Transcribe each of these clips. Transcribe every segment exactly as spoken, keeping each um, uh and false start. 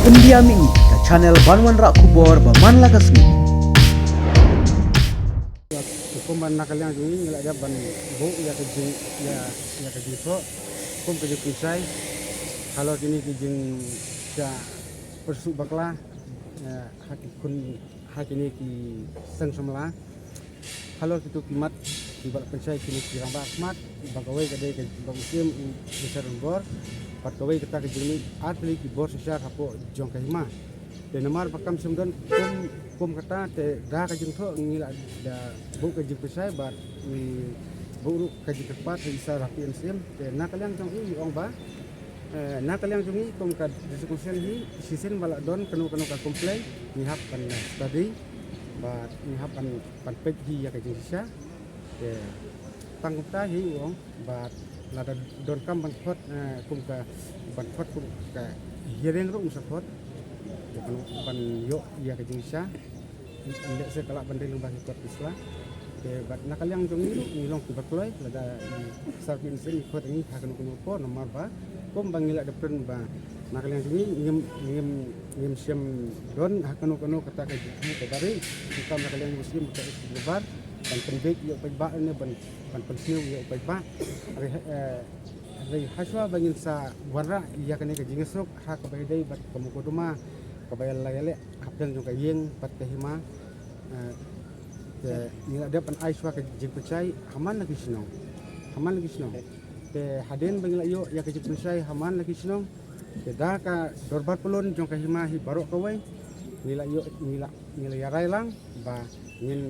India Mini, ka channel ban wanrah khubor ba man la ka sngi. Kumba na ka liang jong ngi ngi la dep ban buh ïa ka jing ïa ïa ka jingthoh kum ka jingpynshai halor kine ki jingshisha pyrshah bakla, eh, ha ki khun ha kine ki seng samla. Halor kito ki mat kiba la pynshai kine ki rangbah khmat, ba kawei ka dei ka jong u Syiem u Shisha Donbor, bad kawei kata ka jong ngi ar tylli ki bor shisha hapoh jong ka hima. Te namar ba kam shym don kum kum kata te da ka jingthoh ngi la da buh ka jingpynshai bad ngi buh ruh ka jingkyrpad ha i Sir Happy N Syiem. Te na ka liang jong i i ong ba, eh, na ka liang jong ngi kum ka District Council hi shisien ba la don kano kano ka complain ngi hap ban study bad ngi hap ban ban peit hi ïa ka jingshisha. Te tang kumta hi u ong bad lada donkam ban khot, eh, kum ka ban khot kum ka hearing ruh un sa khot. Ban ban ïoh ïa ka jingshisha. Lehse ka lah ban dei lyngba ki kot ki sla. Te bad na ka liang jong ngi ruh ngi long kiba kloi lada i Sir Happy N Syiem i khot ïa ngi ha kano kano ka por namar ba kum ba ngi la dep kren ba na ka liang jong ngi ngim ngim ngim shym don ha kano kano kata ka jingkyrkhu kaba ri. Ngi kam na ka liang jong u Syiem ka Executive Member ban pynbeit ïa u paidbah ne ban ban pynsniew ïa u paidbah. Hynrei, eh, hynrei hashwa ba ngin sa wanrah ïa kane ka jingïasuk ha kaba ïadei bad ka mukotduma kaba ïa la ïaleh hapdeng jong ka ïing bad ka hima. Eh, te ngi la dep ban ai shuwa ka jingpynshai ha man la ki shnong. Ha man la ki shnong. Te hadien ba ngi la ïoh ïa ka jingpynshai ha man la ki shnong, te da ka dorbar pyllun jong ka hima hi baroh kawei ngi la ïoh ngi la ngi la ïa rai lang ba ngin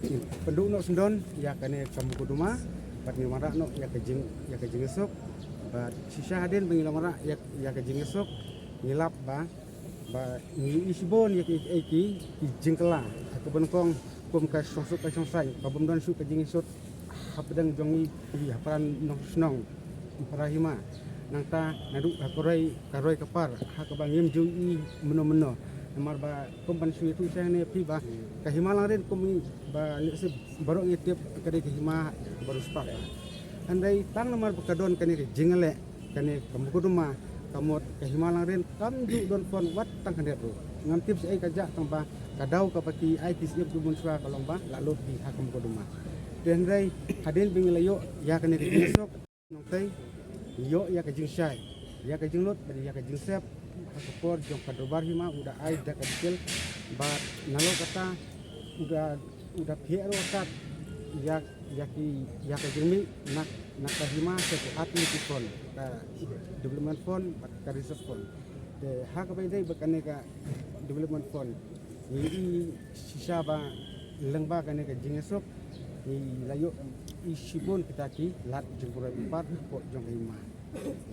ngin pynduh noh syndon ïa kane ka mukotduma bad ngin wanrah noh ïa ka jing ïa ka jingïasuk. Bad shisha hadien ba ngi la wanrah ïa ïa ka jingïasuk ngi lap ba ba ngi ïohi shibun ïa ki ki ki jingkylla ha kaba nyngkong kum ka shongsuk ka shongsaiñ ka bym don shuh ka jingïasuk hapdeng jong ngi ha para nongshnong para hima. Nangta naduh ha ka roi ka roi ka par ha kaba ngim ju ïohi mynno mynno namar ba kum ban shu ïathuh sha ne phi ba ka hima Langrin kum ba lehse baroh ngi tip ka dei ka hima baroh spah ba. Hynrei tang namar ba ka don kane ka jingleh kane ka mukotduma ka mut ka hima Langrin kam ju don fund wat tang khyndiat ruh. Ngam tip shaei ka jia tang ba ka daw kaba ki ai ki siem tu mynshuwa ka long ba la lut ki ha ka mukotduma. Te hynrei hadien ba ngi la ïoh ïa kane ka jingïasuk nongtei ïoh ïa ka jingshai ïa ka jinglut bad ïa ka jingsep ha ka por jong ka dorbar hima u da ai da ka detail bad nalor kata u da u da phi ruh kat ïa ïa ki ïa ka jingmih na na ka hima sha ki ar tylli ki fund ka development fund bad ka reserve fund. Te ha kaba ïadei bad kane ka development fund ngi i shisha ba lyngba kane ka jingïasuk ngi la ïohi shibun kita ki lad jingburai pynpar hapoh jong ka hima.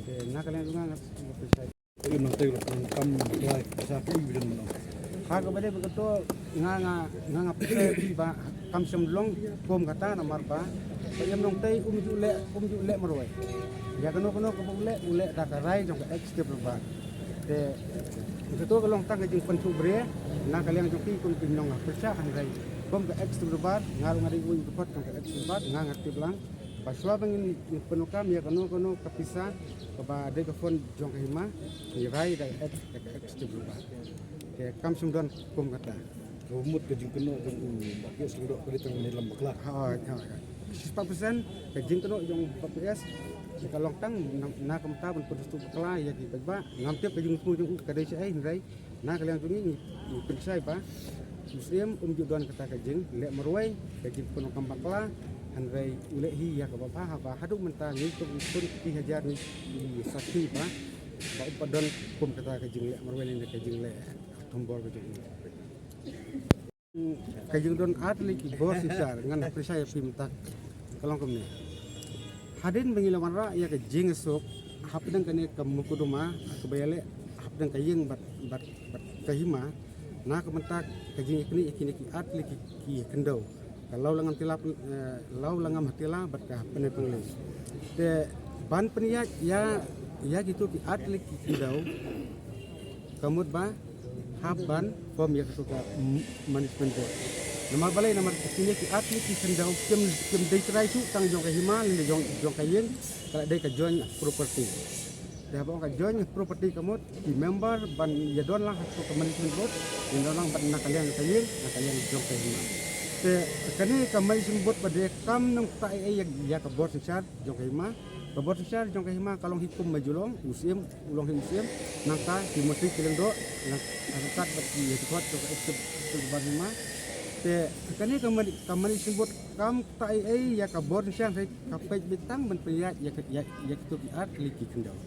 Te na ka liang jong nga nga pynshai. Im nang tei kam lai sa ki evident mano. Ha kaba dei ba kato nga nga nga nga pynshai ba kam shym long kum kata namar ba ba im nang tei um ju leh um ju leh marwei. Ïa kano kano kaba u leh u leh da ka rai jong ka executive member. Te kato ka long tang ka jingpynthut bria na ka liang jong ki kum ki nongpyrshah hynrei kum ka executive member nga ruh nga dei u dkhot jong ka executive member nga nga tip lang ba shuwa ba ngin pyndonkam ïa kano kano ka pisa kaba dei ka fund jong ka hima ngi rai da ka ex da ka executive member. Te kam shym don kum kata. Ka mut ka jingkynnoh jong u Bah P S Lyngdoh ka dei tang ne lam bakla. Ha ha. Shispah percent ka jingkynnoh jong u Bah P S ka long tang na ka mynta ban pynduh bakla ïa ki paidbah ngam tip ka jingkynnoh jong u ka dei shaei hynrei na ka liang jong ngi ngi pynshai ba u Syiem um ju don kata ka jingleh marwei ka jingpyndonkam bakla hynrei u leh hi ïa kaba bha haba haduh mynta ngi kum ki hajar ngi sakhi ba ba um pat don kum kata ka jingleh marwei ne ka jingleh thombor ka jong u. Ka jingdon ar tylli ki bor shisha ngan pynshai ïa phi mynta ka long kumne. Hadien ba ngi la wanrah ïa ka jingïasuk hapdeng kane ka mukotduma kaba ïaleh hapdeng ka ïing bad bad bad ka hima na ka mynta ka jingïaknieh ïa kine ki ar tylli ki ki khyndew ka Lawlangam Tila, eh, Lawlangam Hatila bad ka Pynepyngli. Te ban pynïaid ïa ïa kito ki ar tylli ki khyndew ka mut ba hap ban form ïa kato ka m- management board. Namar balei namar kine ki ar tylli ki khyndew kim kim dei trai shuh tang jong ka hima lane jong jong ka ïing ka la dei ka joint property. Te haba ong ka joint property ka mut, ki member ban ïa don lang ha ka management board, ïa don lang ban na ka liang ka ïing, na ka liang jong ka hima. Te kane ka management board pat de kam nang ktah ei ei ïa, ïa ka bor synshar jong ka hima. Ka bor synshar jong ka hima ka long hi kum ma Julong, u Syiem, u long hi u Syiem, nangta ki mantri ki lyngdoh, nang, nangta bad ki ïa ki kot jong ka executive bar hima. Te kane ka man-, ka management board kam ktah ei ei ïa ka bor synshar, ka peit beit tang ban pynïaid ïa ka, ïa, ïa kito ki ar tylli ki khyndew.